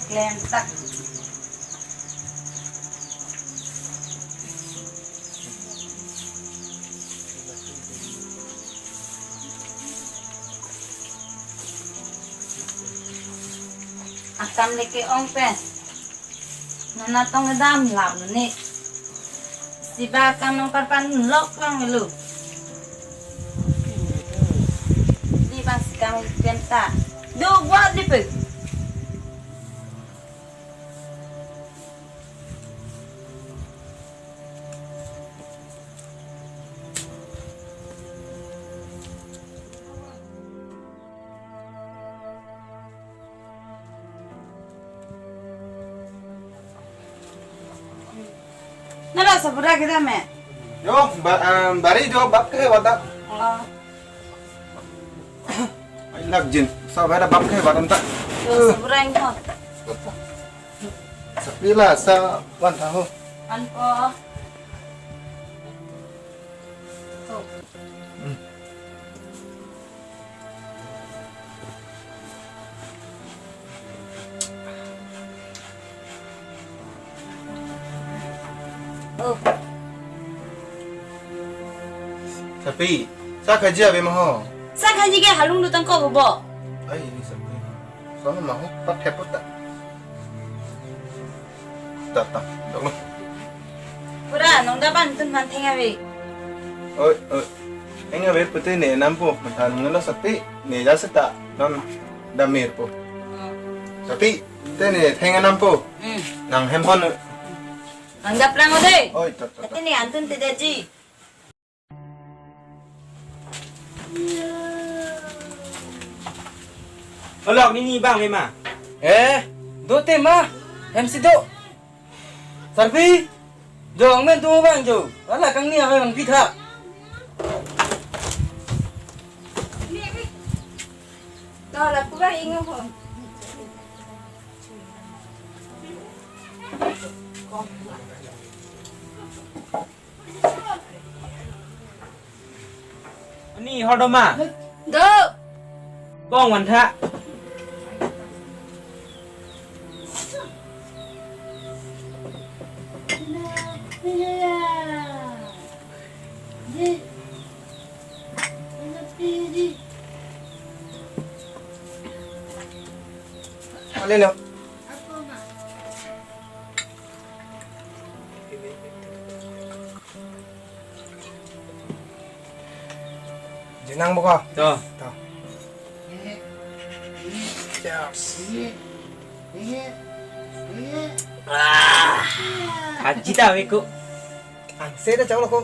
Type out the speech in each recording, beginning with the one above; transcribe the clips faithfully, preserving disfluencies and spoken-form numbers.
Klem tak. Akam leke ong pen. Nana tong kedam lap ni. Siba kam nong parpan lok lang lu. Di bang si kam pen ta. Do buat di pe. Nala sabura kita me. Yo, ba, um, bari jo bap ke wada. Oh. Ai lak jin, sa bada bap ke wada ta. Yo, sabura ingho. Sapila sa wan ta ho. An po. Oh. Sapi, sa kaji ave ma ho? Sa kaji ke halung lutang ko bobo. Ai, ini sapi. Sono ma ho, pat thepot ta. Ta, ta, dok lo. Pura, nong da ban tun man theng ave. Oi, oi. Theng ave pute ne nampo, mata nung lo sapi, ne ja seta, non da mir po. Hmm. Sapi, te ne theng nampo. Hmm. Nang hem pon. Nang da plang ode. Oi, ta, ta, ta. Ate ne antun te daji. Olok nini bang ave ma? Eh, do te ma, hem si do. Sarpi, jo ang men tu bang jo. Ala kangni ave bang pitha. Ni, ni. To la pu bang ingo ho. Ani hor do ma? Do. Bong wan tha. Ale lo. Jinang buka. To. To. Cheers. Ah, kaji ta ave ko. Ang se ta chau lo ko.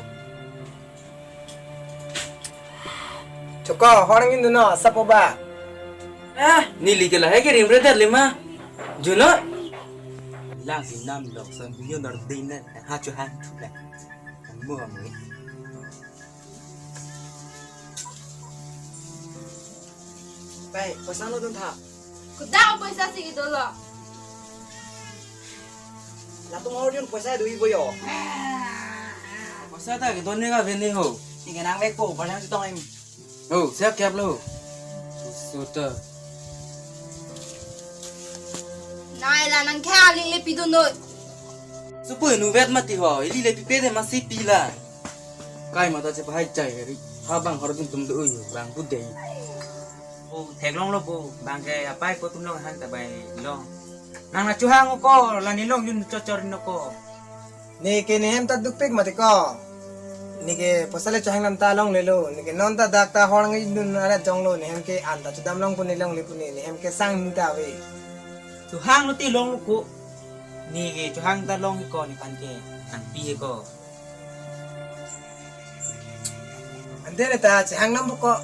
Choko, horang indu no, sapo ba. Ah, neli ke lahai ke rim reder le ma. Juno. Lang si nam lok san biyo nor dine, ha chu hang chu le. Ang mo ang mo. Pai, paisa no dun tha. Kuda paisa si ido lo. Latum hor jun paisa do ibo yo. Paisa ta ke don ne ka vene ho. Ike nang vek po, paisa si tong em. Ho, siap kiap lo. Suta. Nai la nang kya ling le pidun noi. Supu nu vet mati ho, ili le pipe de masi pila. Kai mata chepa hai chai ri. Ha bang hor dun tum do ui, bang bu dei. Bu, theklong lo bu, bang ke apai ko tum long hang ta bai long. Nang na chuhang ko, la ni long yun chor chor no ko. Neke nehem ta dukpik mati ko. Neke pasale chuhang lam ta longlelo. Neke non ta dak ta hor ngi nun arat jonglo. Nehem ke an ta chudam long puni longle puni. Nehem ke sang ni ta ave. Chuhang lo ti long lo ko. Neke chuhang ta long ko nephan ke. An pi ko. Ante ne ta chehang nam ko.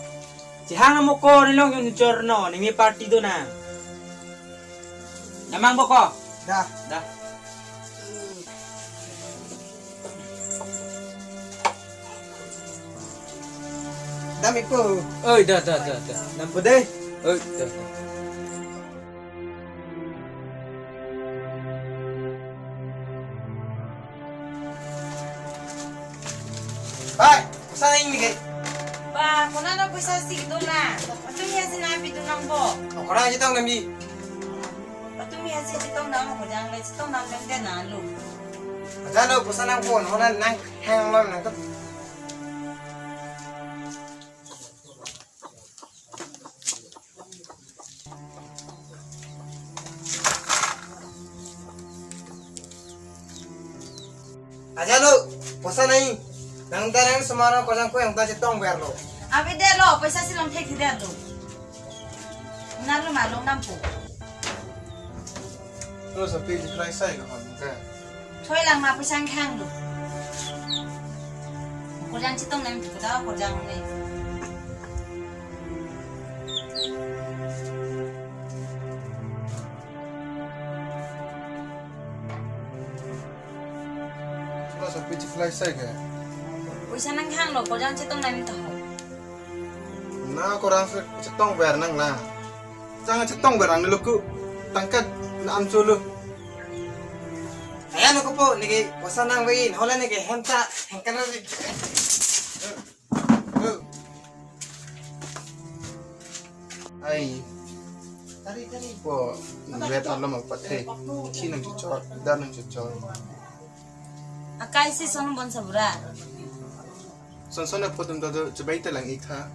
Chehang nam ko ni long yun chor no, ni mi party do na. Namang boko. Da. Da. Dam ipo. Oi, da, da, da, da. Nam po dei. Oi, da, da. Bai, kosa nang neke? Ba, konat lo paisa si do na. Atum ya si na pidun nang bo. Okora aja tang nami. Atum Kasi chetong nang, kojang le chetong nang dem den na lo. Aja lo, poisa nangpo, non nang hang lo nang. Aja lo, poisa nai. Nang ta nang semara kojang ko yang ta chetong ber lo. Abi de lo, poisa si long thek si de lo. Nar lo ma long nampo. Lo sapi di fry sai ko hon ka. Thoi lang ma poisa nang khang lo. Kojang chetong nang tu ta kojang le. Sula sapi chiflai sai ke. Poisa nang khang lo, kojang chetong nang ta ho. Na korang se chetong ber nang na. Jang chetong ber nang lo ku. Tangka na am cholo. Ayan ko po, niki poisa nang wei, hola niki hem ta, hem kana ri. Ai. Tari, tari. Po, vet alam apa the? Thi nang cucor, dar nang cucor. Akai si son bon sabura. Son son na photum ta do, coba ita lang ikha.